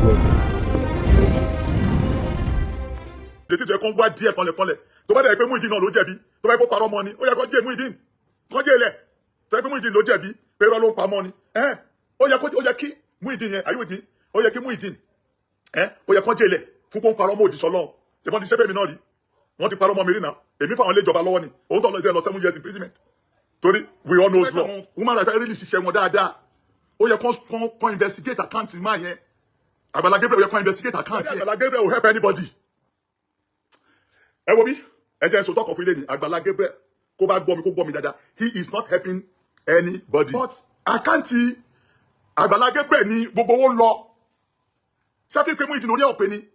Welcome. Tètè tó yẹ kó ń wá díẹ̀ kanlẹ̀kanlẹ̀. Tó bá dẹ̀ pé Muyideen náà ló jẹ̀bi, tó bá yẹ kó parọ́ mọ́ ni, ó yẹ kó jẹ́ Muyideen kó jẹ́ ilẹ̀. Tó yẹ pé Muyideen ló jẹ̀bi, pé irọ́ ló ń pamọ́ ni, ó yẹ kí Muyideen yẹn, are you with me? Ó yẹ kí Muyideen, ó yẹ kó jẹ́ ilẹ̀ fún kó ń parọ́ mọ́ òjíṣẹ́ Ọlọ́run. Ṣe wọ́n ti ṣẹ́fẹ̀ mi náà rí? Wọ́n ti parọ́ mọ́ mi rí náà. Èmi fáwọn ilé ìjọba lọ́wọ́ ni òun tó lọ ìdẹ́ lọ 7 years imprisonment, torí we all knows law. Human rights really ṣiṣẹ́ wọn dáadáa. Ó yẹ kó investigate account máa yẹn. Àgbàlá Gabriel, ó yẹ kó investigate account yẹn. Àgbàlá Gabriel will help anybody. Ẹ wo bí, ẹ jẹ́ n sọ tọkọ̀ fún ilé ní Àgbàlá Gabriel, kó bá gbọ́ mi, kó gbọ́ mi dáadáa. He is not helping anybody, but account Àgbàlá Gabriel ní gbogbo owó ń lọ. Ṣáfi pé Muyideen orí ọ̀pẹ ni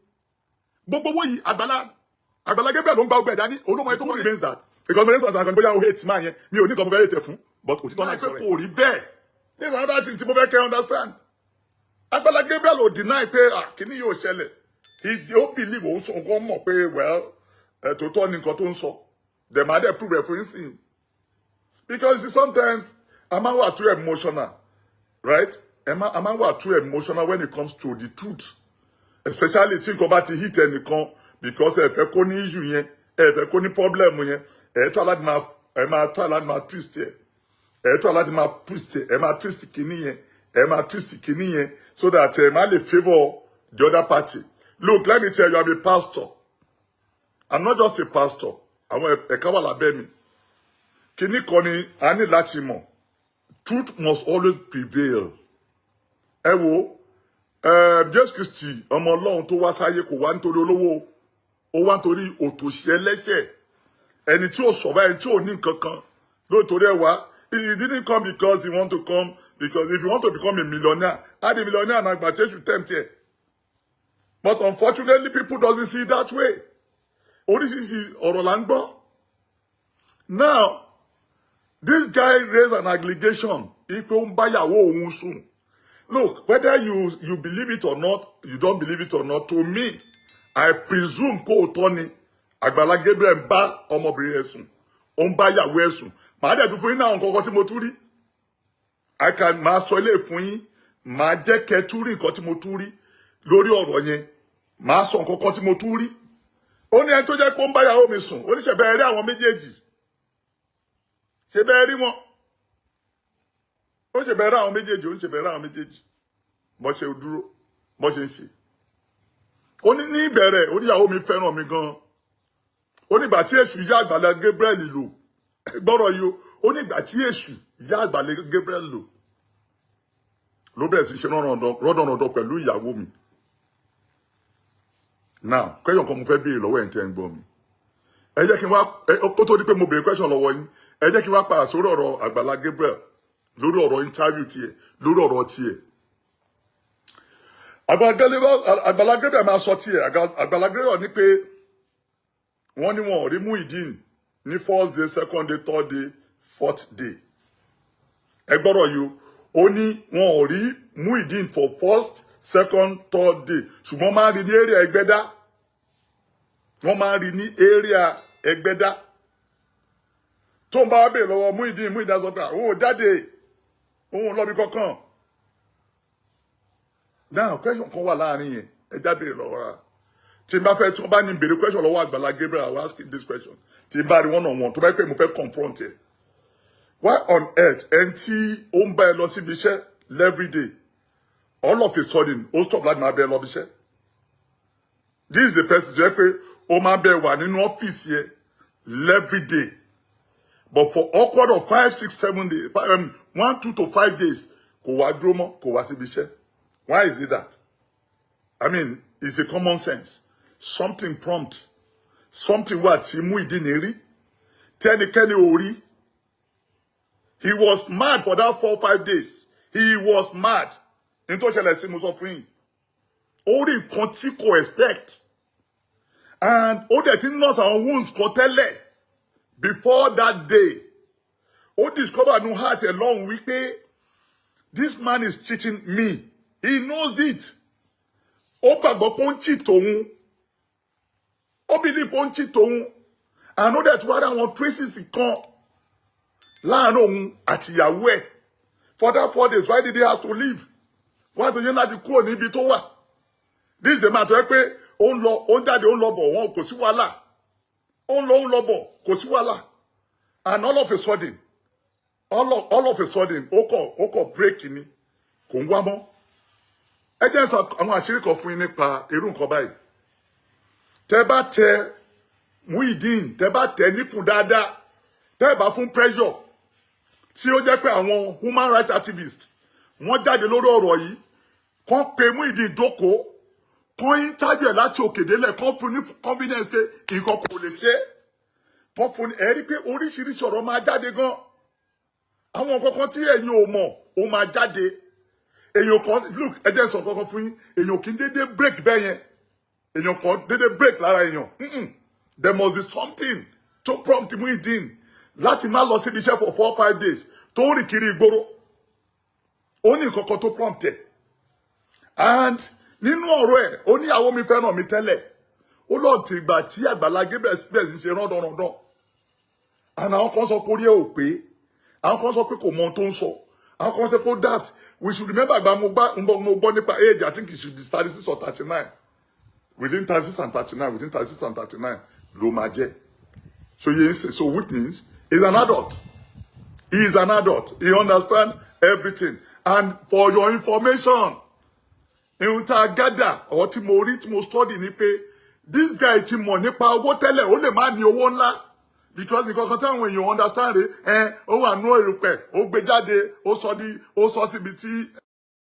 gbogbo owó yìí. Àgbàlá Gabriel ló ń gba ọgbẹ́ dání olómọ tó remains that because mo ní sọ̀rọ̀ àgbà bóyá o hate man yẹn, mi ò ní nǹkan mo fẹ́ hate fún, but òtítọ́ náà sọ̀rọ̀ kò rí bẹ́ẹ̀. This is another thing tí mo fẹ́ kẹ́ understand. Àgbàlá Gabriel ò deny pé, ah, kíní yóò ṣẹlẹ̀. He ó believe, òun sọ nǹkan mọ̀ pé, well, tòótọ́ ni nǹkan tó ń sọ. Dem á dẹ̀ prove ẹ̀ fún yín sí, because see, sometimes a máa wà too emotional, right? A máa wà too emotional when it comes to the truth, especially tí nǹkan bá ti hit ẹnìkan, because ẹ fẹ́ kó ní issue yẹn, ẹ fẹ́ kó ní problem yẹn, ẹ máa try láti máa twist ẹ, ẹ try láti máa twist ẹ, ẹ máa twist kìíní yẹn, ẹ máa twist kìíní yẹn, so that ẹ má lè favour the other party. Look, let me tell you, I'm a pastor. I'm not just a pastor. Àwọn ẹ̀ka wà lábẹ́ mi. Kìíní kan ni a ní láti mọ̀: truth must always prevail. Ẹ wo Jésù Kristi, ọmọ Ọlọ́run tó wá sáyé, kò wá nítorí olówó, ó wá nítorí òtòṣì ẹlẹ́ṣẹ̀, ẹni tí ò sọ̀rọ̀, ẹni tí ò ní nǹkan kan lóòótórí ẹ wá. He didn't come because he want to come, because if you want to become a millionaire, add a millionaire na gba Jésù tempt ẹ. But unfortunately, people doesn't see it that way. Oríṣiríṣi ọ̀rọ̀ là ń gbọ́. Now, this guy raised an allegation pé ó ń báyàwó òun sùn. Look, whether you believe it or not, you don't believe it or not, to me, I presume kó o tọ́ ni Àgbàlá Gabriel ń bá ọmọbìnrin ẹ̀ sùn, ó ń bá ìyàwó ẹ̀ sùn. Màá dẹ̀ tún fún yín náà nǹkan kan tí mo tún rí. I can máa sọ ilé fún yín, màá jẹ́ kẹ́ tún rí nǹkan tí mo tún rí lórí ọ̀rọ̀ yẹn. Màá sọ nǹkan kan tí mo tún rí. Ó ní ẹni tó jẹ́ pé ó ń bá ìyàwó mi sùn, ó ní ṣe bẹ́ẹ̀ rí àwọn méjèèjì, ṣe bẹ́ẹ̀ rí wọn, ó ṣe bẹ́ẹ̀ rí àwọn méjèèjì, ó ní ṣe bẹ́ẹ̀ rí àwọn méjèèjì bó ṣe dúró, bó ṣe ń ṣe. Ó ní ní ìbẹ̀rẹ̀, ó ní ìyàwó mi fẹ́ràn mi gan. Ó ní ìgbà tí èṣù yá Àgbàlá Gabriel lò, gbọ́rọ̀ yìí o, ó ní ìgbà tí èṣù yá Àgbàlá Gabriel lò, ló bẹ̀rẹ̀ sí ṣe rọ́dọ̀rọ̀dọ̀ pẹ̀lú ìyàwó mi. Now, question kan mo fẹ́ béèrè lọ́wọ́ ẹ̀ ń tẹ́ ń gbọ́ mi. Ẹ jẹ́ kí n wá, kó tó di pé mo béèrè question lọ́wọ́ yín, ẹ jẹ́ kí n wá padà sórí ọ̀rọ̀ Àgbàlá Gabriel, lórí ọ̀rọ̀ interview tiẹ̀, lórí ọ̀rọ̀ tiẹ̀. Àgbàlá Gabriel máa sọ tiẹ̀. Àgbàlá Gabriel ní pé wọ́n ní wọn ò rí Muyideen ní first day, second day, third day, fourth day. Ẹ gbọ́dọ̀ yìí o. Ó ní wọn ò rí Muyideen for first, second, third day, ṣùgbọ́n máa ń rí ní area Ẹgbẹ́dá. Wọ́n máa ń rí ní area Ẹgbẹ́dá. Tó ń bá wá béèrè lọ́wọ́ Muyideen, Muyideen sọ pé òun ò jáde, òun ò lọ́bi kankan. Now, question kan wà láàrin yẹn, ẹ já béèrè lọ́wọ́ ra. Tí n bá fẹ́, tí wọ́n bá ní béèrè question lọ́wọ́ Àgbàlá Gabriel, I will ask him this question. Tí n bá rí one on one, tó bá pẹ́ mo fẹ́ confront ẹ̀: why on earth, ẹni tí ó ń bá ẹ lọ síbi iṣẹ́ every day, all of a sudden ó stop láti máa bẹ ẹ lọ bí iṣẹ́? This is the person tó yẹ pé ó máa bẹ wà nínú ọ́fíìsì ẹ every day, but for upward of 5, 6, 7 days, five, 1, 2 to 5 days, kò wá dúró mọ́, kò wá síbi iṣẹ́. Why is it that? I mean, it's a common sense. Something prompt, something wà tí Muyideen rí tẹnikẹ́ni ò rí. He was mad for that 4, 5 days. He was mad. Ní tó ṣẹlẹ̀ sí mo sọ fún yín, ó rí nǹkan tí kò expect, and ó dẹ̀ ti nurse àwọn wounds kan tẹ́lẹ̀ before that day. Ó discover nínú heart ẹ̀ lọ́hùn wípé this man is cheating me. He knows it. Ó gbàgbọ́ pé ó ń cheat òun. Ó believe pé ó ń cheat òun, and ó dẹ̀ tún wá rí àwọn traces kan láàárín òun àti ìyàwó ẹ̀. For that 4 days, why did he have to leave? Why tó yẹn láti kúrò níbi tó wà? This is a man tó yẹ pé ó ń lọ, ó ń jáde, ó ń lọ bọ̀, wọn kò sí wàhálà. Ó ń lọ, ó ń lọ bọ̀, kò sí wàhálà. And all of a sudden, all of a sudden, ó kọ̀ break ni, kò ń wá mọ́. Ẹ jẹ́ n sọ àwọn àṣírí kan fún yín nípa irú nǹkan báyìí. Tẹ́ bá tẹ Muyideen, tẹ́ bá tẹ níkùn dáadáa, tẹ́ bá fún pressure, tí ó jẹ́ pé àwọn human rights activists wọ́n jáde lórí ọ̀rọ̀ yìí, kàn pé Muyideen jókòó, kàn interview ẹ̀ láti òkè délẹ̀, kàn fún ní confidence pé nǹkan kò lè ṣe é, kàn fún ní, ẹ rí pé oríṣiríṣi ọ̀rọ̀ máa jáde gan. Àwọn nǹkan kan tí ẹ̀yin ò mọ̀, ó máa jáde. Èèyàn kan, look, ẹ jẹ́ n sọ kankan fún yín. Èèyàn kì í dédé break bẹ́ẹ̀ yẹn. Èèyàn kan dédé break lára èèyàn. There must be something to prompt Muyideen láti má lọ síbi iṣẹ́ for 4-5 days, tó ń rìn kiri ìgboro. Ó ní nǹkan kan tó prompt ẹ̀. And nínú ọ̀rọ̀ ẹ̀, ó ní ìyàwó mi fẹ́ràn mi tẹ́lẹ̀. Ó lọ tì ìgbà tí Àgbàlá Gabriel bẹ̀rẹ̀ sí ṣe rándanrandan, and àwọn kan sọ pé orí ẹ̀ ò pé, àwọn kan sọ pé kò mọ ohun tó ń sọ, àwọn kan sọ pé ó daft. We should remember, àgbà mo gbọ́ nípa age, I think it should be 36 or 39, within 36 and 39, within 36 and 39 ló máa jẹ́. So yẹn ṣe, so which means he's an adult. He is an adult. He understand everything. And for your information, ihun tá a gádà ọ̀ tí mo rí, tí mo study, ni pé this guy ti mọ̀ nípa owó tẹ́lẹ̀. Ó lè má ní owó ńlá, because nǹkan kan táwọn èèyàn understand rẹ̀ ẹ, ó wà nú erùpẹ̀, ó gbé jáde, ó sọ di, ó sọ síbi tí.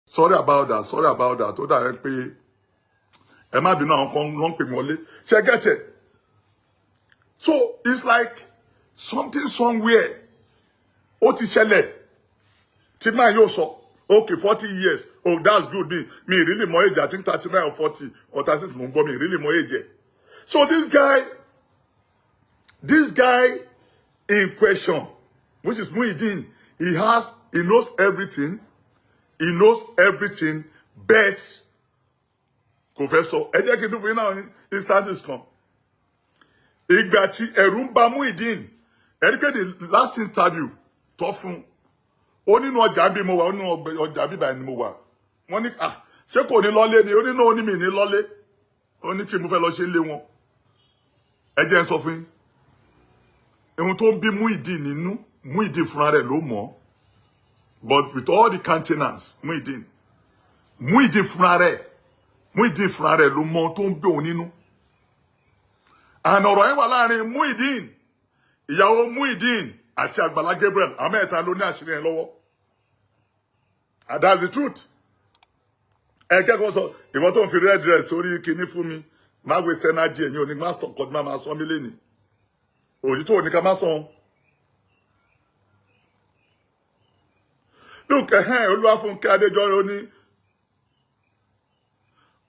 Sorry about that, sorry about that. Ó dà ẹ pé ẹ má bínú, àwọn kan ló ń pè mí wọlé. Ṣe get it? So it's like something somewhere ó ti ṣẹlẹ̀ tí máa yóò sọ. Okay, 40 years, oh, that's good. Mi really mọ age. I think 39 or 40 or 36 mo ń gbọ́. Mi really mọ age ẹ̀. So this guy in question, which is Muyideen, he knows everything. He knows everything, but kò fẹ́ sọ. Ẹ jẹ́ kí n tún fún yín náà ní instances kan. Ìgbà tí ẹ̀rù ń ba Muyideen, ẹ rí pé the last interview tó fún ó, nínú ọjà bí mo wà, ó nínú ọjà bíbá ni mo wà. Wọ́n ní, ah, ṣé kò ní lọ́lé ni? Ó ní náà, ó ní mi ní lọ́lé. Ó ní kí mo fẹ́ lọ ṣe lé wọn. Ẹ jẹ́ n sọ fún yín, ohun tó ń bí Muyideen nínú, Muyideen fúnra rẹ̀ ló mọ̀. But with all the countenance, Muyideen fúnra rẹ̀, Muyideen fúnra rẹ̀ ló mọ̀ ohun tó ń bí òun nínú. And ọ̀rọ̀ yẹn wà láàrin Muyideen, ìyàwó Muyideen àti Àgbàlá Gabriel. Àwọn mẹ́ta ló ní àṣírí yẹn lọ́wọ́, and that's the truth. Ẹ kẹ́kọ̀ọ́ sọ, ìwọ tó ń fi red dress sórí kinní fún mi, má waste energy. Ẹ̀yin òní má stop kọ́, má sọ mí lẹ́nìí òyì tó ní ká má sọ. Look, ẹ̀hẹ́n, Olúwafúnkẹ́ Adéjọ́rẹ́, ó ní,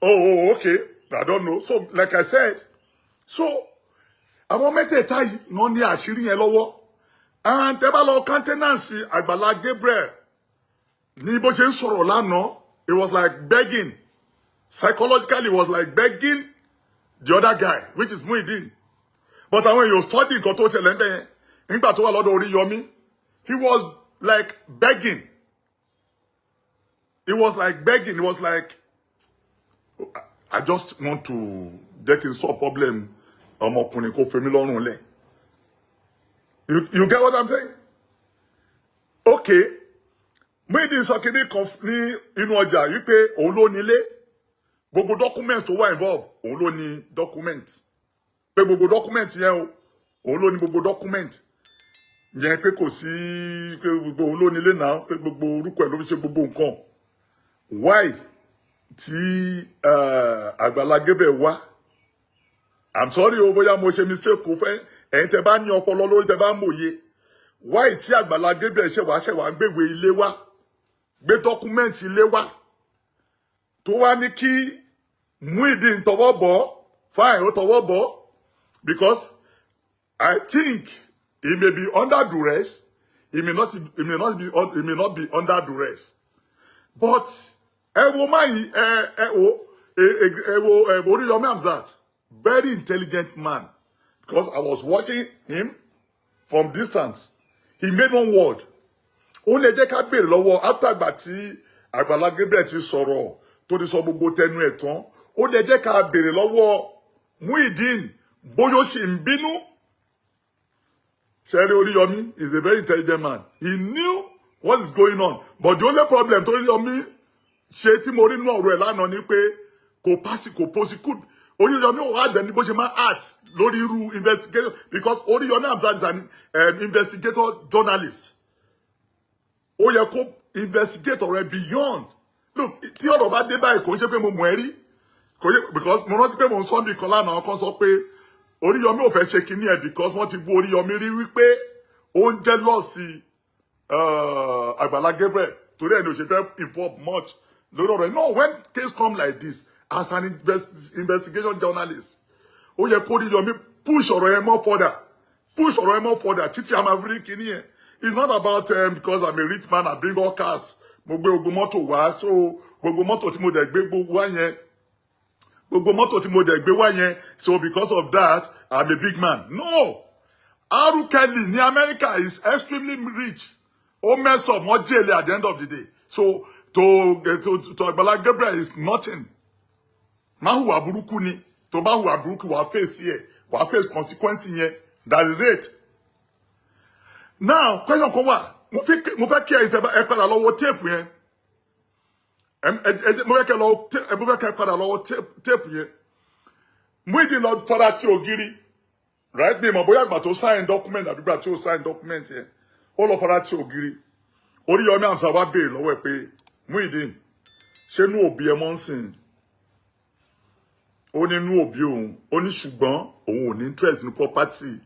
oh, okay, I don't know. So like I said, so àwọn mẹ́tẹ̀ẹ̀ta yìí wọ́n ní àṣírí yẹn lọ́wọ́. And tẹ́ bá lọ countenance Àgbàlá Gabriel ní bó ṣe ń sọ̀rọ̀ lánàá, it was like begging. Psychologically, it was like begging the other guy, which is Muyideen. But àwọn èèyàn study nǹkan tó ṣẹlẹ̀ ń bẹ̀ yẹn. Nígbà tó wà lọ́dọ̀ Oríyọmí, he was like begging. He was like begging. He was like, "I just want to jẹ́ kí n solve problem ọmọkùnrin, kó fẹ́ mi lọ́rùn lẹ̀." You get what I'm saying? Okay, Muyideen sọ kinní kan ní inú ọjà wípé òun ló nílé, gbogbo document tó wà involve, òun ló ní document, pé gbogbo document yẹn o, òun ló ní gbogbo document yẹn, pé kò sí, pé gbogbo òun ló nílé náà, pé gbogbo orúkọ ẹ̀ ló fi ṣe gbogbo nǹkan. Why tí Àgbàlá Gabriel wá? I'm sorry o, bóyá mo ṣe mistake, kò fẹ́ ẹ̀yin tẹ́ bá ní ọpọlọ lórí, tẹ́ bá mòye. Why tí Àgbàlá Gabriel ṣe wá ń gbéwèé ilé wá, gbé document ilé wá, tó wá ní kí Muyideen tọwọ́ bọ̀? Fine, ó tọwọ́ bọ̀ because I think he may be under duress. He may not be under duress, but ẹ wo máyì, ẹ wo, ẹ wo, ẹ Oríyọmí Hamzat, very intelligent man, because I was watching him from distance. He made one word. Ó lè jẹ́ ká béèrè lọ́wọ́, after àgbà tí Àgbàlá Gabriel ti sọ̀rọ̀, tó ti sọ gbogbo tẹnu ẹ̀ tán, Ó lè jẹ́ ká béèrè lọ́wọ́ Muyideen bóyá ó sì ń bínú. Ṣé ẹ rí, Oríyọmí is a very intelligent man. He knew what is going on, but the only problem tó Oríyọmí ṣe tí mo rí nínú ọ̀rọ̀ ẹ̀ lánàá ni pé kò pàṣẹ, kò prosecute Oríyọmí. Ò wá dẹ̀ ní bó ṣe máa act lórí irú investigation, because Oríyọmí Hamzat is an investigator journalist. Ó yẹ kó investigate ọ̀rọ̀ ẹ̀ beyond. Look, tí ọ̀rọ̀ bá dé báyìí, kò ń ṣe pé mo mọ̀ ẹ́ rí, kò yẹ, because mo rántí pé mo ń sọ bí kan lánàá kan sọ pé Oríyọmí ò fẹ́ ṣe kinní ẹ̀ because wọ́n ti bú Oríyọmí rí wípé ó ń jealous Àgbàlá Gabriel, torí ẹ̀ ní ò ṣe fẹ́ involve much lórí ọ̀rọ̀ ẹ̀. No, when case come like this, as an investigation journalist, ó yẹ kó Oríyọmí push ọ̀rọ̀ yẹn more further, push ọ̀rọ̀ yẹn more further títí a máa fi rí kinní yẹn. It's not about because I'm a rich man, I bring all cars, mo gbé gbogbo mọ́tò wá. So gbogbo mọ́tò tí mo dẹ̀ gbé gbogbo wá yẹn, gbogbo mọ́tò tí mo dẹ̀ gbé wá yẹn, so because of that, I'm a big man. No. R. Kelly ní America is extremely rich. Ó mess up, wọ́n jail at the end of the day. So to Agbala Gabriel is nothing. Má hùwà burúkú ni. Tó bá hùwà burúkú, wàá face ẹ̀, wàá face consequence yẹn. That is it. Now, question kan wà mo fẹ́ kí ẹ̀yin tẹ́ ẹ padà lọ wo tape yẹn. Mo fẹ́ kẹ́ ẹ padà lọ wo tape yẹn. Muyideen lọ fara tí ògiri, right? Mi mọ̀ bóyá àgbà tó sign document àbí ìgbà tí ó sign document yẹn, ó lọ fara tí ògiri. Oríyọmí Hamzat wá béèrè lọ́wọ́ ẹ̀ pé, "Muyideen, ṣé inú òbí ẹ mọ́ ń sìn?" Ó ní inú òbí òun. Ó ní ṣùgbọ́n òun ò ní interest ní property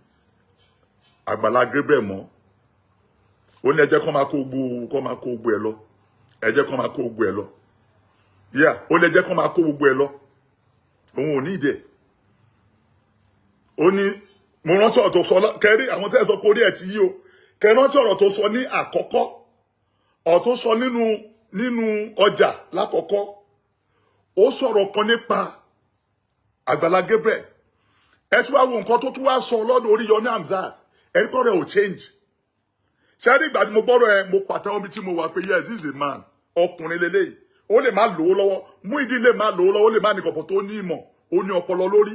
Àgbàlá Gabriel mọ́. Ó ní ẹ jẹ́ kó máa kó gbogbo ẹ lọ, ẹ jẹ́ kó máa kó gbogbo ẹ lọ. Yeah, ó lè jẹ́ kó máa kó gbogbo ẹ lọ, òun ò ní ìdí ẹ̀. Ó ní mo rántí ọ̀rọ̀ tó sọ kẹrí àwọn tẹ́ ẹ sọ pé orí ẹ̀ ti yí o. Kẹ rántí ọ̀rọ̀ tó sọ ní àkọ́kọ́, ọ̀rọ̀ tó sọ nínú ọjà lákọ̀ọ́kọ́. Ó sọ̀rọ̀ kan nípa Àgbàlá Gabriel. Ẹ tún wá wo nǹkan tó tún wá sọ lọ́dọ̀ Oríyọmí Hamzat. Ẹni kọ́ rẹ̀ ò change. Ṣé ní ìgbà tí mo gbọ́rọ̀ ẹ, mo pàtẹ́wọ́ bí tí mo wà pé, yes, this is a man. Ọkùnrin lélẹ́yìí. Ó lè má lówó lọ́wọ́, Muyideen lè má lówó lọ́wọ́, ó lè má ní kọ̀pọ̀ tó ní ìmọ̀, ó ní ọpọlọ lórí.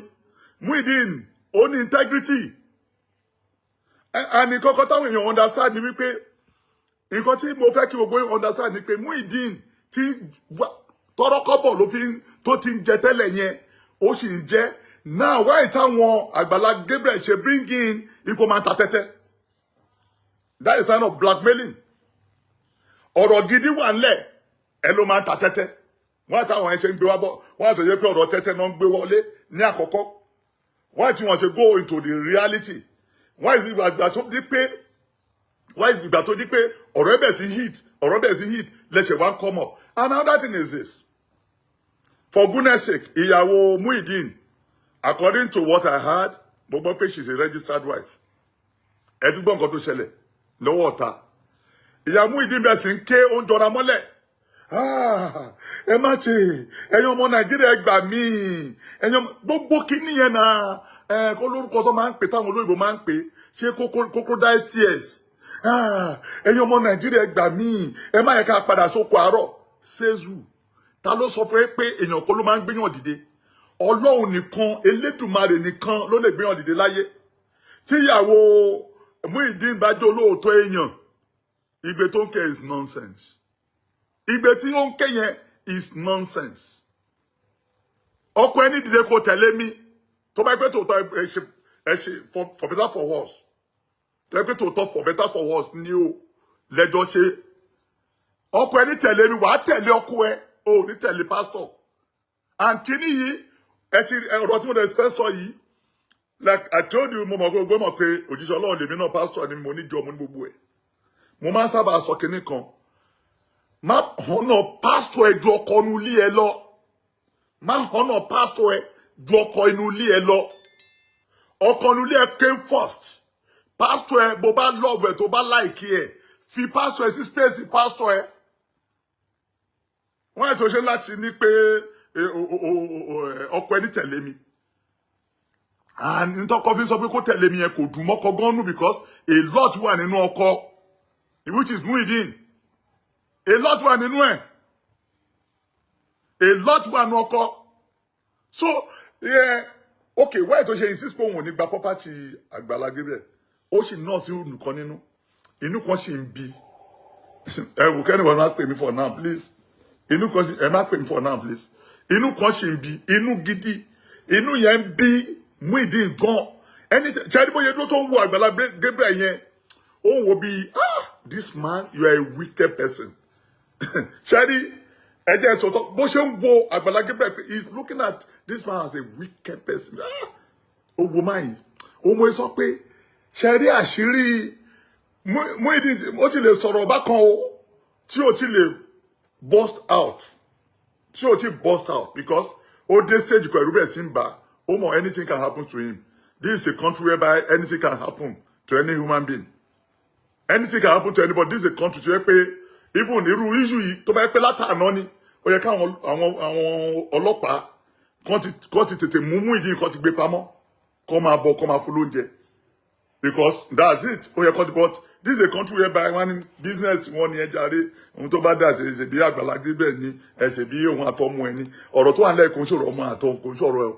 Muyideen, ó ní integrity. And nǹkan kan táwọn èèyàn understand ni wípé, nǹkan tí mo fẹ́ kí gbogbo yín understand ni pé Muyideen tí tọrọkọ́bọ̀ ló fi tó ti ń jẹ tẹ́lẹ̀ yẹn, ó sì ń jẹ now. Why táwọn Àgbàlá Gabriel ṣe bring in ipò máa ń ta tẹ́tẹ́? That is sign of blackmailing. Ọ̀rọ̀ gidi wà ńlẹ̀, ẹ ló máa ń ta tẹ́tẹ́. Wọ́n àtàwọn ẹ̀ ṣe ń gbé wá bọ̀ wọ́n àtọ̀ yẹ pé ọ̀rọ̀ tẹ́tẹ́ náà ń gbé wọlé ní àkọ́kọ́. Why tí wọ́n ṣe go into the reality? Why is it ìgbà tó di pé, why ìgbà tó di pé ọ̀rọ̀ ẹ̀ bẹ̀ sí hit, ọ̀rọ̀ bẹ̀ sí hit, lẹ́sẹ̀ wá ń come up? And another thing is this: for goodness sake, ìyàwó Muyideen, according to what I heard, mo gbọ́ pé she's a registered wife. Ẹ tún gbọ́ nǹkan tó ṣẹlẹ̀ lọ́wọ́ ọ̀tá. Ìyàwó Muyideen bẹ̀ sí ń ké, ó ń jọra mọ́lẹ̀. "Ah, ẹ má ṣe, ẹ̀yin ọmọ Nàìjíríà, ẹ gbà mí, ẹ̀yin ọmọ." Gbogbo kínní yẹn náà, ẹ kó lórúkọ tó máa ń pè, táwọn olóyìnbó máa ń pè, ṣé crocodile tears. "Ah, ẹ̀yin ọmọ Nàìjíríà, ẹ gbà mí, ẹ má yẹ ká padà sóko àárọ̀." Ṣézù, ta ló sọ fún ẹ pé èèyàn kan ló máa ń gbéyàn dìde? Ọlọ́run nìkan, Elédùmarè nìkan ló lè gbéyàn dìde láyé. Tíyàwó Muyideen bá jẹ́ olóòótọ́ èèyàn, igbe tó ń ké is nonsense. Igbe tí ó ń ké yẹn is nonsense. Ọkọ ẹni dìde kó tẹ̀lé mi. Tó bá pẹ́ tòótọ́ ẹ ṣe, ẹ ṣe for better for worse, tó bá pẹ́ tòótọ́ for better for worse ni o lẹ́jọ́ ṣe, ọkọ ẹni tẹ̀lé mi, wàá tẹ̀lé ọkọ ẹ, o ò ní tẹ̀lé pásítọ̀. And kíní yìí, ẹ ti ọ̀rọ̀ tí mo dẹ̀ fẹ́ sọ yìí, like I told you, mo mọ̀ pé gbogbo mọ̀ pé òjíṣẹ́ Ọlọ́run lèmi náà, pásítọ̀ ni mo, níjọ mo ní gbogbo ẹ̀. Mo máa ń sábà sọ kíní kan: má hànà pásítọ̀ ẹ ju ọkọ inú ilé ẹ lọ. Má hànà pásítọ̀ ẹ ju ọkọ inú ilé ẹ lọ. Ọkọ inú ilé ẹ came first. Pásítọ̀ ẹ, bó bá love ẹ, tó bá like ẹ, fi pásítọ̀ ẹ sí space pásítọ̀ ẹ. Wọ́n ẹ̀ tó ṣe láti ní pé ọkọ ẹni tẹ̀lé mi, and ntọ́kọ fi sọ pé kó tẹ̀lé mi yẹn, kò dùn mọ́kọ gan nù, because a lot wà nínú ọkọ, which is Muyideen. A lot wà nínú ẹ̀, a lot wà nínú ọkọ. So yeah, okay, why tó ṣe insist pé òun ò ní gba property Àgbàlá Gabriel? Ó sì nurse inú kan nínú, inú kan sì ń bí. Ẹ wò, kẹ́ni wọn máa pè mí for now, please. Inú kan sì, ẹ má pè mí for now, please. Inú kan sì ń bí, inú gidi, inú yẹn ń bí Muyideen gan. Ẹni tí ẹni bóyá dúró tó ń wo Àgbàlá Gabriel yẹn, ó ń wo bí, "Ah, this man, you are a wicked person." Ṣẹ́rí, ẹ jẹ́ sọ̀tọ̀ bó ṣe ń wo Àgbàlá Gabriel pé he is looking at this man as a wicked person. Ah, ó wo máa yìí, ó mọ sọ pé ṣẹ́rí àṣírí Muyideen, ó ti lè sọ̀rọ̀ bákan o tí ó ti lè burst out, tí ó ti burst out, because ó dé stage kan, ẹ̀rù bẹ̀rẹ̀ sí ń bà. Ó mọ̀ anything can happen to him. This is a country whereby anything can happen to any human being. Anything can happen to anybody. This is a country tó yẹ pé even irú issue yìí, tó bá yẹ pé látàná ni, ó yẹ káwọn àwọn ọlọ́pàá kán ti tètè mú Muyideen, kán ti gbé pamọ́, kán máa bọ̀, kán máa fún lóúnjẹ, because that's it. Ó yẹ kán ti, but this is a country whereby wọ́n ní business wọn ní ẹja rí ohun tó bá dà ṣe ṣe bí Àgbàlá Gabriel ní ẹ ṣe bí òun àtọmọ ẹ ní. Ọ̀rọ̀ tó wà nílẹ̀ kò ń ṣòro ọmọ àtọ, kò ń ṣòro ẹ,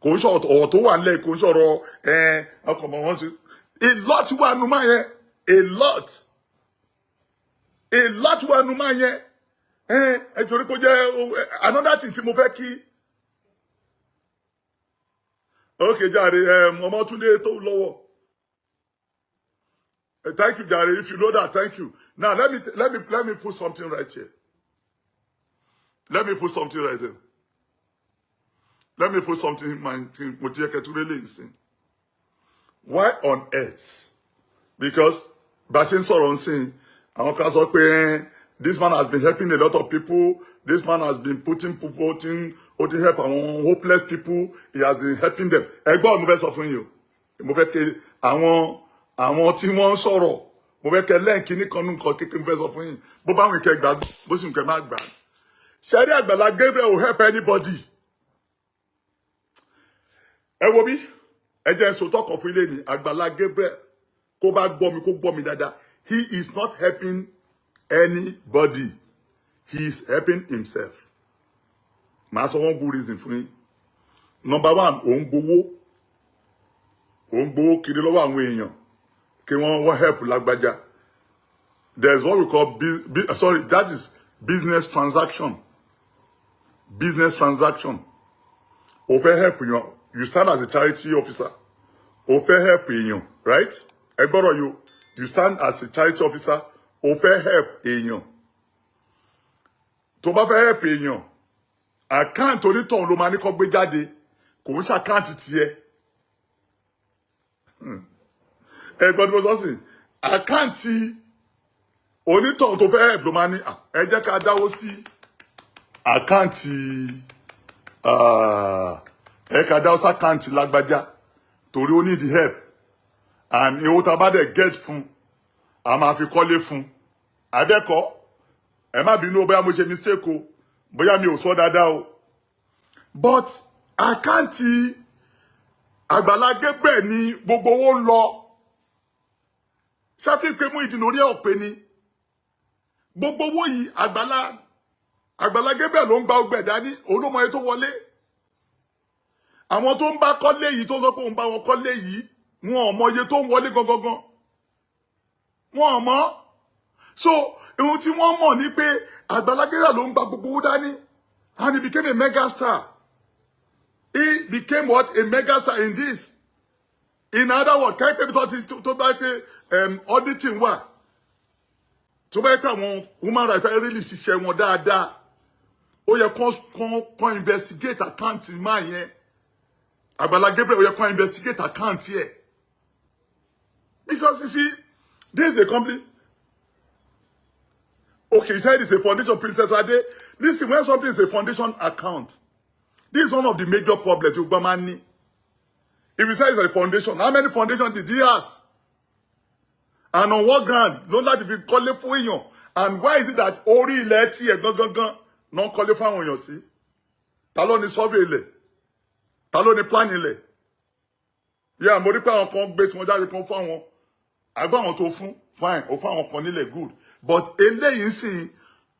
kò ń ṣòro. Ọ̀rọ̀ tó wà nílẹ̀ kò ń ṣòro ẹ ọkọ̀ mọ̀ wọ́n ti a lot wà nù máa yẹn, a lot, a lot wà nù máa yẹn. Ẹ torí kó jẹ́ another thing tí mo fẹ́ kí. Okay jàre, Ọmọtúndé tó lọ́wọ́. Thank you jàre, if you know that, thank you. Now let me put something right here. Let me put something right there. Let me put something in my mo ti yẹ kẹtù lélẹ̀ ìsìn. Why on earth? Because bá a ṣe ń sọ̀rọ̀ nsìn, àwọn kan sọ pé this man has been helping a lot of people. This man has been putting people, ó ti help àwọn hopeless people. He has been helping them. Ẹgbọ́n, mo fẹ́ sọ fún yín o. Mo fẹ́ kí àwọn tí wọ́n ń sọ̀rọ̀, mo fẹ́ kẹ́ lẹ́ǹkì ní kan nǹkan kékeré mo fẹ́ sọ fún yín. Bó bá wọn kẹ́ gbà, bó sì ń kẹ́ má gbà. Ṣẹ́rí, Àgbàlá Gabriel will help anybody. Ẹ wo bí, ẹ jẹ́ n sòótọ́ kan fún ilé ní. Àgbàlá Gabriel, kó bá gbọ́ mi, kó gbọ́ mi dáadáa. He is not helping anybody. He is helping himself. Màá sọ one good reason fún yín. Number one, òun gbowó. Òun gbowó kiri lọ́wọ́ àwọn èèyàn kí wọ́n help lágbájá. There is what we call sorry, that is business transaction. Business transaction. O fẹ́ help èèyàn, you stand as a charity officer. O fẹ́ help èèyàn, right? Ẹ gbọ́dọ̀ yo, you stand as a charity officer, o fẹ́ help èèyàn. Tó bá fẹ́ help èèyàn, account onítọ̀hún ló máa ní kó gbé jáde, kò ń ṣe account tiẹ̀. Ẹ gbọ́dọ̀ mo sọ sí, account onítọ̀hún tó fẹ́ help ló máa ní, "Ah, ẹ jẹ́ ká dáwó sí account, ẹ ká dáwó sí account lágbájá torí ó need help, and owó tá a bá dẹ̀ get fún, a máa fi kọ́lé fún." Abẹ́kọ̀, ẹ má bínú o, bóyá mo ṣe mistake o, bóyá mi ò sọ dáadáa o, but account Àgbàlá Gabriel ni gbogbo owó ń lọ. Ṣáfì pé Muyideen orí ẹ̀ ọ̀pẹ ni gbogbo owó yìí. Àgbàlá Gabriel ló ń gba ọgbẹ̀ dání, òun ló mọ iye tó wọlé. Àwọn tó ń bá kọ́lé yìí, tó sọ pé òun bá wọn kọ́lé yìí, wọn ò mọ iye tó ń wọlé gangan, wọn ò mọ̀. So ohun tí wọ́n mọ̀ ni pé Àgbàlá Gabriel ló ń gba gbogbo owó dání, and he became a mega star. He became what? A mega star in this. In other words, káyọ̀ pé tó ti tó bá pé auditing wà, tó bá yẹ pé àwọn human rights fẹ́ really ṣiṣẹ́ wọn dáadáa, ó yẹ kán investigate account máa yẹn. Àgbàlá Gabriel, ó yẹ kán investigate account yẹ, because you see, this is a company. Okay, he said it's a foundation. Princess Ade, listen, when something is a foundation account, this is one of the major problems tí gbọ́n máa ń ní. If you say it's a foundation, how many foundation did he have? And on what ground ló láti fi kọ́lé fún èèyàn? And why is it that orí ilẹ̀ tiẹ̀ gangan náà kọ́lé fún àwọn èèyàn sí? Ta ló ní survey ilẹ̀? Ta ló ní plan ilẹ̀? Yeah, mo rí pé àwọn kan gbé tí wọ́n jáde kan fún àwọn àgbà, àwọn tó fún, fine, ó fún àwọn kan nílẹ̀, good, but eléyìí ń sìn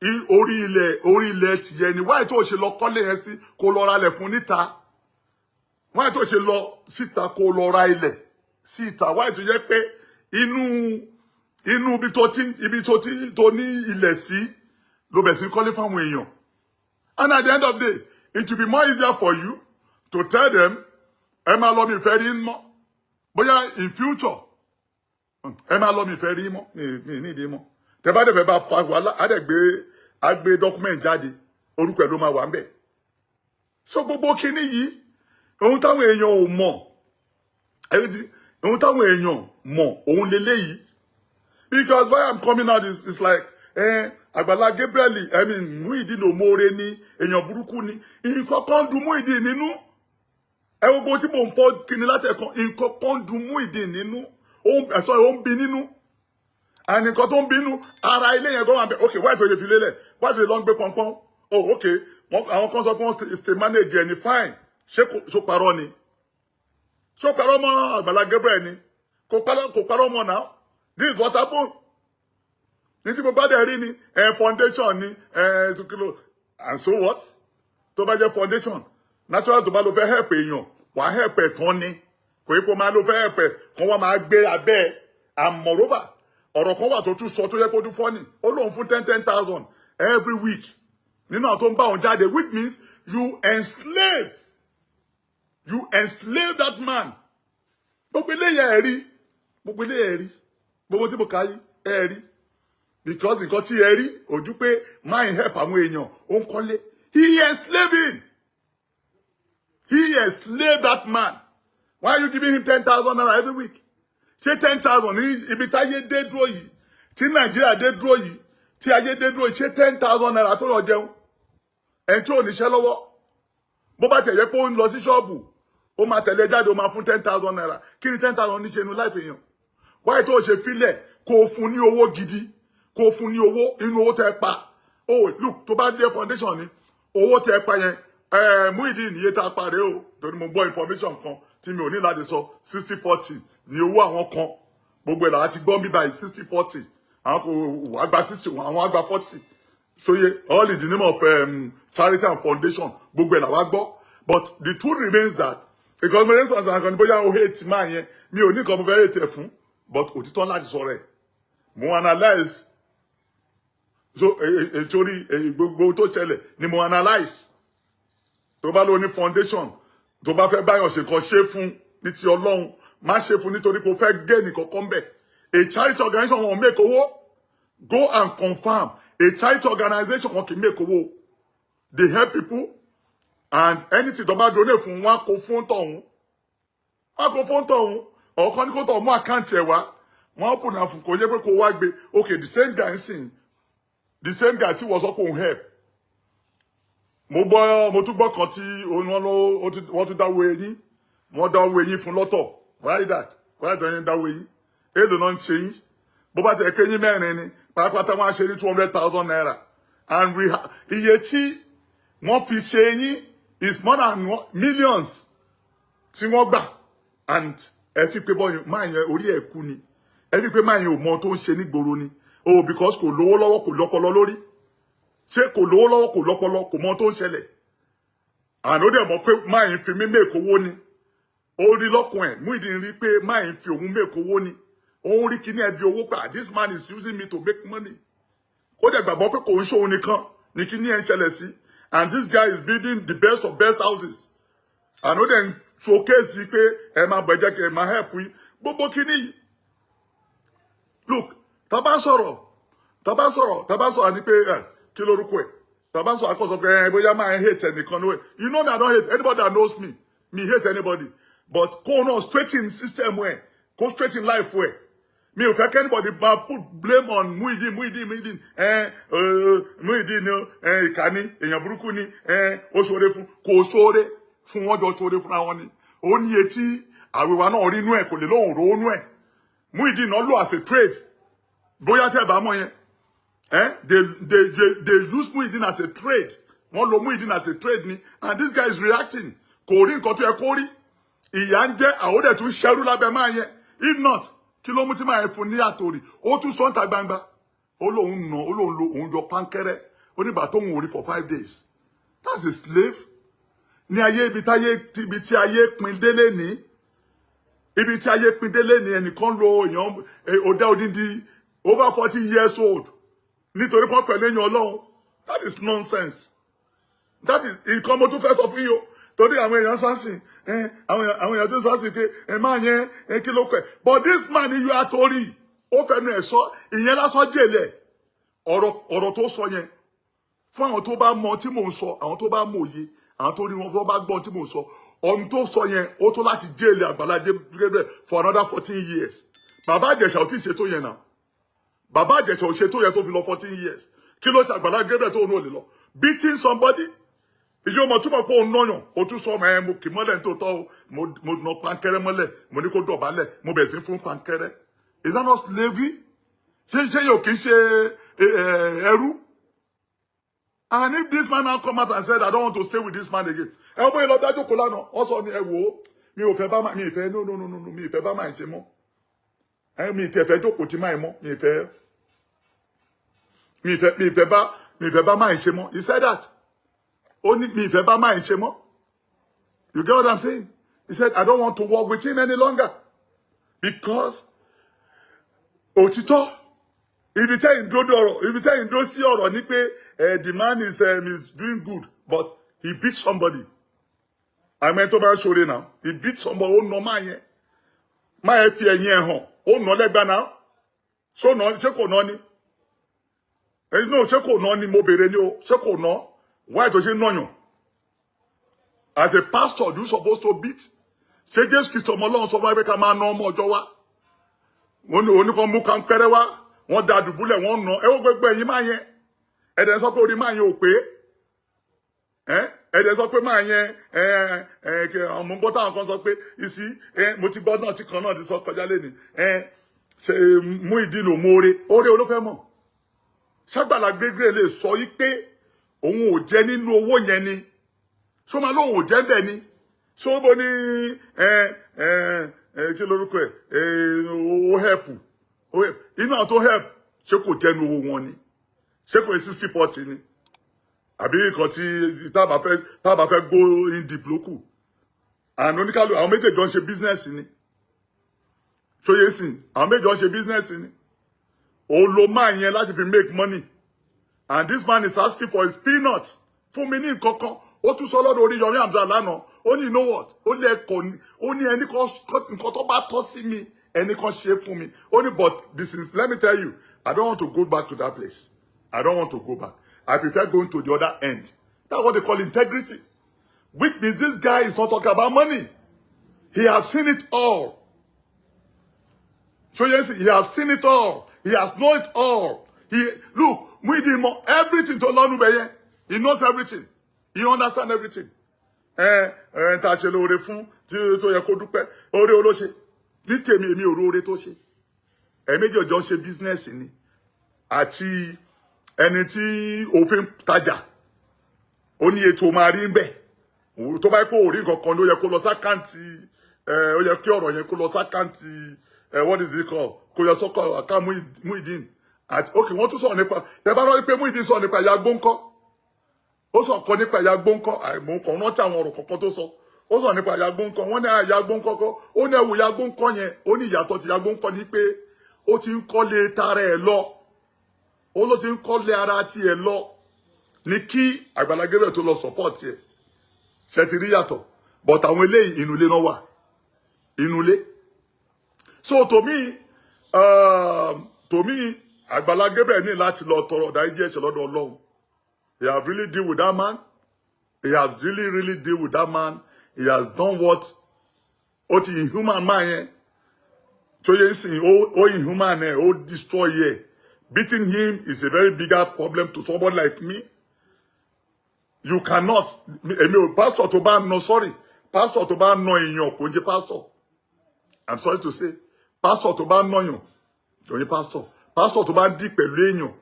Orí ilẹ̀ tìyẹ ni. Wáyé tó ṣe lọ kọ́lé yẹn sí, kó lọ ra ilẹ̀ fún níta? Wáyé tó ṣe lọ síta kó lọ ra ilẹ̀ sí ìta? Wáyé tó jẹ́ pé inú ibi tó ti tó ní ilẹ̀ sí ló bẹ̀ sí kọ́lé fáwọn èèyàn? And at the end of the day, it will be more easier for you to tell them, "Ẹ máa lọ, mi fẹ́ rí mọ́." Bóyá in future, "Ẹ máa lọ, mi fẹ́ rí mọ́, mi ní ìdí mọ́." Tẹ bá dẹ̀ fẹ́ bá fa wàhálà, á dẹ̀ gbé, á gbé document jáde, orúkọ ẹ̀ ló máa wà ń bẹ̀. So gbogbo kinní yìí, ohun táwọn èèyàn ò mọ̀, ohun táwọn èèyàn mọ̀ òun leléyìí. Because why I'm coming out is like, Àgbàlá Gabriel, I mean Muyideen, òmóore ni, èèyàn burúkú ni. Nǹkan kan dùn Muyideen nínú. Ẹ wo gbogbo tí mò ń fọ́ kíni látẹ̀kan, nǹkan kan dùn Muyideen nínú, ẹ̀sọ́ ó ń bí nínú. And nǹkan tó ń bínú ara ilé yẹn gan wà bẹ́ẹ̀. Ok, wáyé tó yẹ fi lélẹ̀? Wáyé tó yẹ lọ ń gbé pọnpọ́n? Oh ok, àwọn kan sọ pé wọ́n stay manage ẹ̀ ní. Fine, ṣé kò ṣó parọ́ ni? Ṣó parọ́ mọ́ Àgbàlá Gabriel ni? Kò parọ́, kò parọ́ mọ́. Now this is what happen. Ní tí mo bá dẹ̀ rí ni ẹ foundation ni ẹ kìlò, and so what? Tó bá jẹ́ foundation natural, tó bá lọ fẹ́ help èèyàn, wà á help ẹ̀ tán ni. Kò yẹ kó máa lọ fẹ́ help ẹ̀ kó wọ́n máa gbé abẹ́ ẹ̀. And moreover, ọ̀rọ̀ kan wà tó tún sọ tó yẹ kó tún fọ́nì. Ó lóun fún 10,000 every week nínú àwọn tó ń bá òun jáde, which means you enslave that man. Gbogbo eléyà ẹ̀ rí, gbogbo eléyà ẹ̀ rí, gbogbo tí mo kà yí ẹ̀ rí, because nǹkan tí ẹ rí ojú pé máa ń help àwọn èèyàn, ó ń kọ́lé. He enslave him, he enslaved that man. Why are you giving him 10,000 naira every week? Ṣé 10,000 ní ibi táyé dé dúró yìí, tí Nàìjíríà dé dúró yìí, tí ayé dé dúró yìí, ṣé 10,000 naira tó lọ jẹun? Ẹni tí ò níṣẹ́ lọ́wọ́, bó bá tẹ̀ yẹ pé ó ń lọ sí ṣọ́ọ̀bù, ó máa tẹ̀lé jáde, ó máa fún 10,000 naira. Kí ni 10,000 ní ṣe inú life èèyàn? Wáyé tó ṣe filẹ̀ kó o fún ní owó gidi, kó o fún ní owó inú owó tẹ́ pa? Oh look, tó bá dé foundation ni owó tẹ́ pa yẹn, ẹ Muyideen, iye tá a pa rèé o, torí mo gbọ́ information kan tí mi ò ní láti sọ. 60-40 ní owó àwọn kan. Gbogbo ẹ̀ làwọn ti gbọ́ bí báyìí. 60-40, àwọn kò wá gba 60, àwọn á gba 40. Soye, all in the name of charity and foundation. Gbogbo ẹ̀ làwọn gbọ́. But the truth remains that because mo ní sọ̀rọ̀ kan ní bóyá o hate máa yẹn, mi ò ní nǹkan mo fẹ́ hate ẹ̀ fún, but òtítọ́ láti sọ̀rọ̀ ẹ̀ mo analyse. So torí gbogbo tó ṣẹlẹ̀ ni mo analyse. Tó bá lọ ní foundation, tó bá fẹ́ báyọ̀ ṣe kan, ṣe fún ní ti Ọlọ́run. Má ṣe fún nítorí pé o fẹ́ gé nìkan kan bẹ̀. A charity organization, wọn make owó. Go and confirm, a charity organization, wọn kì í make owó. They help people, and anything tó bá donate fún wọn, kó fún tọ̀hún, wọn kó fún tọ̀hún. Ọ̀kan ní kó tọ̀ mú account ẹ̀ wá, wọn open náà fún. Kò yẹ pé kó wá gbé. Okay, the same guy ń sìn, the same guy tí wọ́n sọ pé òun help, mo gbọ́, mo tún gbọ́ kan tí wọ́n ló wọ́n tún dáwọ́ eyín, wọ́n dáwọ́ eyín fún lọ́tọ̀. Why that? Why tó yẹn dáwọ́ eyín? Èlò náà ń ṣe yín? Bó bá tẹ̀ pé eyín mẹ́rin ni pátápátá, wọ́n á ṣe ní 200,000 naira. And we iye tí wọ́n fi ṣe eyín is more than millions tí wọ́n gbà. And ẹ fi pé bọ́yìn máa yẹn orí ẹ̀ kú ni. Ẹ fi pé máa yẹn ò mọ tó ń ṣe nígboro ni. Oh, because kò lówó lọ́wọ́, kò lọ́pọlọ lórí. Ṣé kò lówó lọ́wọ́, kò lọ́pọlọ, kò mọ tó ń ṣẹlẹ̀? Àná ó dẹ̀ mọ̀ pé máa yẹn fi mí make owó ni. Ó rí lọ́kùn ẹ̀, Muyideen rí pé máa yẹn fi òun make owó ni. Òun rí kíní ẹbí owó pa. This man is using me to make money. Ó dẹ̀ gbàgbọ́ pé kò ń ṣòun nìkan ní kíní ẹ̀ ń ṣẹlẹ̀ sí. And this guy is building the best of best houses, and ó dẹ̀ ń showcase pé ẹ máa bọ̀, ẹ jẹ́ kí ẹ máa help yín. Gbogbo kíní yìí, look, tá bá sọ̀rọ̀, tá bá sọ̀rọ̀, tá bá sọ̀rọ̀ ni pé ẹ kí lórúkọ ẹ̀, tá bá sọ̀rọ̀, akọ́sọ pé ẹ bóyá máa ń hate ẹnìkan lóye. You know me, I don't hate anybody that knows me. Me hate anybody, but kó náà straighten system ẹ̀, kó straighten life ẹ̀. Mi ò fẹ́ kí anybody máa put blame on Muyideen, Muyideen, Muyideen. Ẹ Muyideen ni ẹ, ìkà ni, èèyàn burúkú ni. Ẹ ó ṣoore fún, kò ṣoore fún, wọn jọ ṣoore fúnra wọn ni. Ó ní etí àwìwá náà rí inú ẹ, kò lè lóhùn ro inú ẹ. Muyideen náà lò as a trade. Bóyá tẹ́ ẹ bá mọ̀ yẹn, they use Muyideen as a trade. Wọ́n lo Muyideen as a trade ni, and this guy is reacting. Kò rí nǹkan tó yẹ kó rí. Ìyà ń jẹ́ àwọn òde tún ṣẹ́rú lábẹ́ máa yẹn. If not, kí ló mú tí máa yẹn fún ní àtòrí? Ó tún sọ́ǹtà gbangba, ó lóun nà, ó lóun lo òun jọ pánkẹ́rẹ́. Ó nígbà tóun ò rí for 5 days. That's a slave. Ní ayé ibi táyé, ibi tí ayé pin délé ní, ibi tí ayé pin délé ní, ẹnìkan lo èèyàn ọdẹ odindi over 40 years old nítorí pọ́n pẹ̀lú èèyàn Ọlọ́run. That is nonsense. That is nǹkan mo tún fẹ́ sọ fún yín o, torí àwọn èèyàn sánsìn, àwọn èèyàn tí ń sánsìn pé ẹ máa yẹn ẹ kí ló kọ ẹ. But this man, you are torí ó fẹnu ẹ sọ ìyẹn lásán jèlẹ. Ọ̀rọ̀ tó sọ yẹn, fún àwọn tó bá mọ tí mò ń sọ, àwọn tó bá mọ òye, àwọn tó rí wọn tó bá gbọ́ tí mò ń sọ, ọ̀run tó sọ yẹn, ó tó láti jail Àgbàlá Gabriel for another 14 years. Bàbá Ìjẹ̀ṣà ò tí ì ṣètò yẹn náà. Bàbá Ìjẹ̀ṣà ò ṣètò yẹn tó fi lọ 14 years. Kí ló ṣe Àgbàlá Gabriel tó ń lò lè lọ beating somebody? Ìjọ mọ̀ túmọ̀ pé òun nọyàn, ó tún sọ ọmọ ẹ, mo kì mọ́lẹ̀ ní tòótọ́ o, mo nà pankẹ́rẹ́ mọ́lẹ̀, mo ní kó dọ̀bálẹ̀, mo bẹ̀rẹ̀ sí fún pankẹ́rẹ́. Is that not slavery? Ṣé yóò kì í ṣe ẹrú? And if this man now come out and said, "I don't want to stay with this man again," ẹ wọ́n bóyá lọ dájú kó lánàá, wọ́n sọ ni, ẹ wò ó, mi ò fẹ́ bá mi ì fẹ́, no, no, no, no, no, mi ì fẹ́ bá máa ṣe mọ́ ẹ, mi ì tẹ̀ fẹ́ jókòó tí máa mọ́, mi ì fẹ́ bá máa ṣe mọ́. He said that. Ó ní mi ì fẹ́ bá máa ṣe mọ́. You get what I'm saying? He said, "I don't want to work with him any longer," because òtítọ́ ibi tẹ́yìn dúró dọ̀rọ̀, ibi tẹ́yìn dúró sí ọ̀rọ̀ ni pé the man is doing good, but he beat somebody. Àmọ́ ẹni tó bá ń ṣoore náà, he beat somebody. Ó nà máa yẹn, máa yẹn fi ẹ̀yìn ẹ̀ hàn, ó nà lẹ́gbàá náà. Ṣó nà? Ṣé kò nà ni? Ẹ no, ṣé kò nà ni? Mo béèrè ni o, ṣé kò nà? Why tó ṣe ń nàyàn? As a pastor, you supposed to beat? Ṣé Jésù Kristu ọmọ Ọlọ́run sọ fún wa pé ká máa ná ọmọ ọjọ́ wa? Wọ́n ní oníkan mú kankẹ́rẹ́ wá, wọ́n da dùbúlẹ̀, wọ́n nà. Ẹ wọ́n gbogbo ẹ̀yìn máa yẹn, ẹ̀dẹ̀ sọ pé orí máa yẹn ò pé. Ẹ̀dẹ̀ sọ pé máa yẹn ẹ ẹ kí àwọn gbọ́ táwọn kan sọ pé ìsí ẹ, mo ti gbọ́ náà tí kan náà ti sọ kọjá lẹ́ni ẹ ṣe Muyideen ò mọ́ọ́rẹ́ oore olófẹ́ mọ̀. Ṣàgbàlá Gabriel lè sọ yí pé òun ò jẹ nínú owó yẹn ni? Ṣó máa lóun ò jẹ́ bẹ́ẹ̀ ni? Ṣó bó ní ẹ ẹ ẹ kí lórúkọ ẹ ẹ, ó help, ó help inú àwọn tó help, ṣé kò jẹ́nu owó wọn ni? Ṣé kò 60-40 ni? Àbí nǹkan tí tábà fẹ́ go in deep lókù and oníkálù, àwọn méjèèjì jọ ń ṣe business ni. Ṣóyè sìn, àwọn méjèèjì jọ ń ṣe business ni. Òun ló máa yẹn láti fi make money, and this man is asking for his peanut. Fún mi ní nǹkan kan, ó tún sọ lọ́dọ̀ Oríyọmí Hamzat lánàá. Ó ní, "You know what?" Ó ní ẹ̀kọ́ ní, ó ní ẹni kan nǹkan tó bá tọ́ sí mi, ẹni kan ṣe fún mi. Ó ní, "But this is, let me tell you, I don't want to go back to that place. I don't want to go back. I prefer going to the other end." That's what they call integrity, which means this guy is not talking about money. He has seen it all. So yes, he has seen it all. He has known it all. He look, Muyideen mọ everything tó lọ́nu bẹ̀yẹn. He knows everything. He understand everything. Ẹ ẹ ta ṣe lóore fún tí tó yẹ kó dúpẹ́ oore olóṣe ní tèmi, èmi ò róore tó ṣe. Ẹ méjì ọjọ́ ń ṣe business ni, àti ẹni tí òfin tajà, ó ní ètò máa rí ń bẹ̀. Tó bá yẹ kó rí nǹkan kan ló yẹ kó lọ sí account ẹ, ó yẹ kí ọ̀rọ̀ yẹn kó lọ sí account ẹ, what is it called, kó yẹ sọ́kọ̀ àká Muyideen. Àti ok, wọ́n tún sọ̀rọ̀ nípa ẹ bá rántí pé Muyideen sọ̀rọ̀ nípa ìyá gbóńkọ́, ó sọ kan nípa ìyá gbóńkọ́. Àìmọ̀ kan rántí àwọn ọ̀rọ̀ kọ̀ọ̀kan tó sọ. Ó sọ nípa ìyá gbóńkọ́, wọ́n ní ìyá gbóńkọ́ kọ́. Ó ní ẹ̀wù ìyá gbóńkọ́ yẹn, ó ní ìyàtọ̀ ti ìyá gbóńkọ́ ní pé ó ti ń kọ́lé tara ẹ̀ lọ, ó ló ti ń kọ́lé ara tiẹ̀ lọ ní kí Àgbàlá Gabriel tó lọ support ẹ̀. Ṣe ti rí yàtọ̀? But àwọn eléyìí, inú ilé náà wà, inú ilé. So to me, Àgbàlá Gabriel ní láti lọ tọrọ ìdáríjì ẹ̀ṣẹ̀ lọ́dọ̀ Ọlọ́run. He have really deal with that man. He has really, really deal with that man. He has done what ó ti inhuman man yẹn tó yẹ sìn, ó inhuman ẹ, ó destroy ẹ. Beating him is a very bigger problem to somebody like me. You cannot, èmi ò, pastor tó bá nà, sorry, pastor tó bá nà èèyàn kò ń jẹ́ pastor. I'm sorry to say, pastor tó bá nàyàn kò ń jẹ́ pastor. Pastor tó bá ń dì pẹ̀lú èèyàn,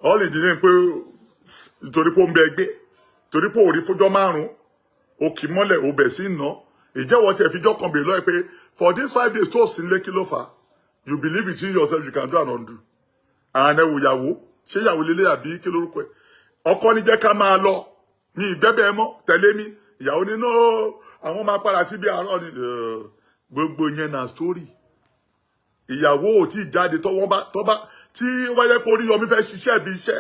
all in the name pé nítorí pé ó ń bẹ gbé, torí pé òrí fúnjọ́ 5, ó kì í mọ́lẹ̀, ó bẹ̀ sí ná ìjẹ́wọ́ tiẹ̀ fíjọ́ kan bèèrè lọ́yẹ̀ pé for these 5 days tó sí nílé, kí ló fà á? You believe it in yourself, you can do and undo. And ẹ wò ìyàwó, ṣé ìyàwó lélẹ̀ àbí kí lórúkọ ẹ̀? Ọkọ ní jẹ́ ká máa lọ ní ìgbẹ́bẹ̀ mọ́, tẹ̀lé mi. Ìyàwó ní no, àwọn máa padà síbi àárọ̀ ni. Gbogbo yẹn na story. Ìyàwó ò tí ì jáde. Tó wọ́n bá tó bá tí ó bá yẹ kó Oríyọmí fẹ́ ṣiṣẹ́ bí iṣẹ́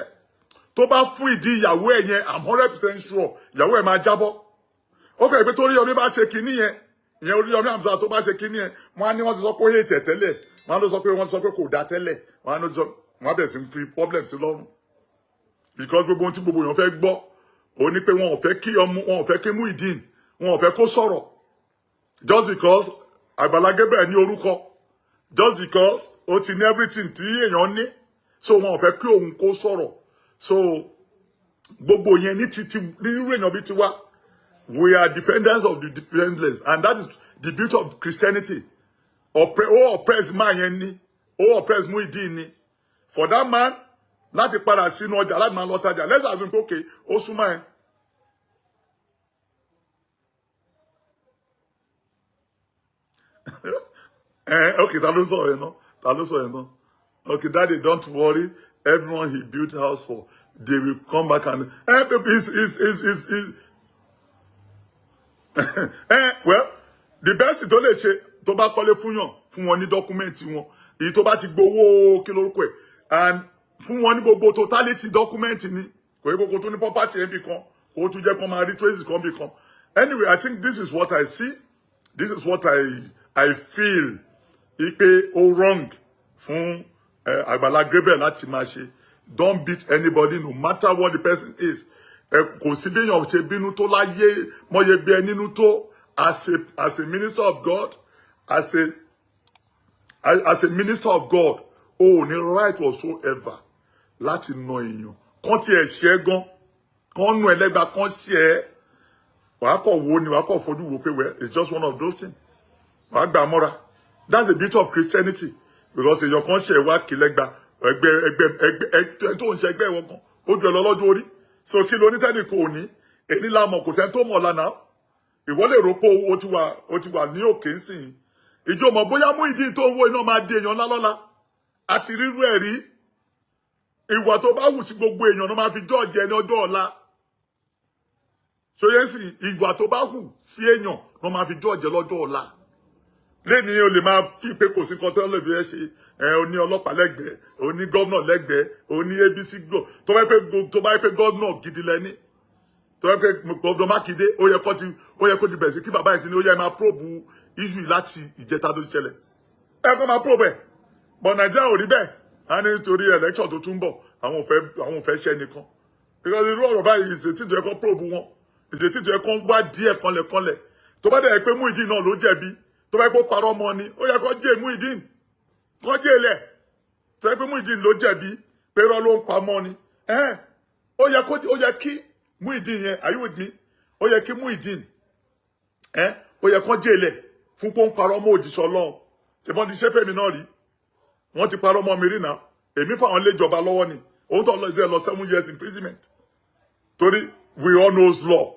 tó bá fún ìdí ìyàwó ẹ̀ yẹn, I'm 100% sure ìyàwó ẹ̀ máa jábọ́. Ó kọ̀ pé tó Oríyọmí bá ṣe kinní yẹn, ìyẹn Oríyọmí Hamzat, tó bá ṣe kinní yẹn, wọ́n á ní wọ́n ti sọ pé ó hate ẹ̀ tẹ́lẹ̀, wọ́n á ló sọ pé wọ́n ti sọ pé kò dá tẹ́lẹ̀, wọ́n á ló sọ, wọ́n á bẹ̀rẹ̀ sí fi problem sí lọ́rùn, because gbogbo ohun tí gbogbo èèyàn fẹ́ gbọ́ ó ní pé wọn ò fẹ́ kí ọmọ wọn ò fẹ́ kí Muyideen, wọn ò fẹ́ kó sọ̀rọ̀, just because Àgbàlá Gabriel ní orúkọ, just because ó ti ní everything tí èèyàn ní, so wọn ò fẹ́ kí òun kó sọ̀rọ̀. So gbogbo yẹn ní ti nírú èèyàn bíi tiwa, we are defenders of the defenseless, and that is the beauty of Christianity. Ó oppress man yẹn ní, ó oppress Muyideen ní. For that man láti padà sínú ọjà láti máa lọ tajà, let's assume pé okay, ó súnmọ́ ẹ. Okay, ta ló sọ̀rọ̀ yẹn náà? Ta ló sọ̀rọ̀ yẹn náà? Okay, daddy, don't worry. Everyone he built house for, they will come back and is well, the best tó lè ṣe, tó bá kọ́lé fún yàn, fún wọn ní document wọn, èyí tó bá ti gbowó, kí lórúkọ ẹ̀, and fún wọn ní gbogbo totality document ni. Kò yẹ kókó tó ní property ẹ̀ bí kan kó tún jẹ́ kó máa rí traces kan bí kan. Anyway, I think this is what I see, this is what I feel ipe ó wrong fún Àgbàlá Gabriel láti máa ṣe. Don't beat anybody, no matter what the person is. Kò sí bí èèyàn ṣe bínú tó láyé, mọye bí ẹ nínú tó, as a minister of God, as a minister of God, o ò ní right whatsoever láti na èèyàn kán tiẹ̀ ṣe é gan, kán nu ẹlẹ́gba, kán ṣe é, wàá kọ̀ wo ni, wàá kọ̀ fojú wo pé, well, it's just one of those things, wàá gbà mọ́ra. That's the beauty of Christianity, because èèyàn kan ṣe wá kí lẹ́gba, ẹgbẹ́ tó ń ṣe ẹgbẹ́ ìwọ gan, ó ju ẹ lọ lọ́jọ́ orí. So kí ló ní tẹ́nì kò ní èyí la mọ̀, kò sẹ́ni tó mọ̀ lánàá. Ìwọ lè rò pé o ti wà ní òkè ńsìn, ìjọ mọ̀ bóyá Muyideen tó ń wo iná máa di èèyàn ńlá lọ́la. Àti rírú ẹ̀ rí. Ìwà tó bá wù sí gbogbo èèyàn ló máa fi jọ́ọ̀jì ẹni ọjọ́ ọ̀la. Ṣòye sì, ìwà tó bá hù sí èèyàn ló máa fi jọ́ọ̀jì lọ́jọ́ ọ̀la. Lẹ́ni o lè máa fi pé kò sí nǹkan tó lè fi ẹ́ ṣe ẹ. O ní ọlọ́pàá lẹ́gbẹ̀ẹ́, o ní gómìnà lẹ́gbẹ̀ẹ́, o ní ABC gbò. Tó bá pé gómìnà gidi lẹ́ni, tó bá pé gómìnà Mákindé, ó yẹ kó ti bẹ̀rẹ̀ sí kí bàbá yẹn ti ní ó yẹ máa probe issue yìí láti ìjẹta tó ti ṣẹlẹ̀. Ẹ kó máa probe ẹ̀, but Nàìjíríà ò rí bẹ́ẹ̀. A ní nítorí election tó tún bọ̀, àwọn ò fẹ́ ṣẹ́ nìkan, because irú ọ̀rọ̀ báyìí, ìṣètì tó yẹ kó probe wọn, ìṣètì tó yẹ kó wá díẹ̀ kanlẹ̀kanlẹ̀. Tó bá dẹ̀ pé Muyideen náà ló jẹ̀bi, tó bá yẹ kó parọ́ mọ́ ni, ó yẹ kó jẹ́ Muyideen, kó jẹ́ ilẹ̀. Tó yẹ pé Muyideen ló jẹ̀bi, pé irọ́ ló ń pa mọ́ ni, ó yẹ kí Muyideen yẹn, are you with me? Ó yẹ kí Muyideen, ó yẹ kó jẹ́ ilẹ̀ fún kó ń parọ́ mọ́ òjíṣẹ́ Ọlọ́run. Ṣèbọn ti ṣe fẹ́mi náà rí? Wọ́n ti parọ́ mọ́ mi rí náà. Èmi fáwọn léjọba lọ́wọ́ ni. Òun tó lọ 7 years imprisonment, torí we all knows law.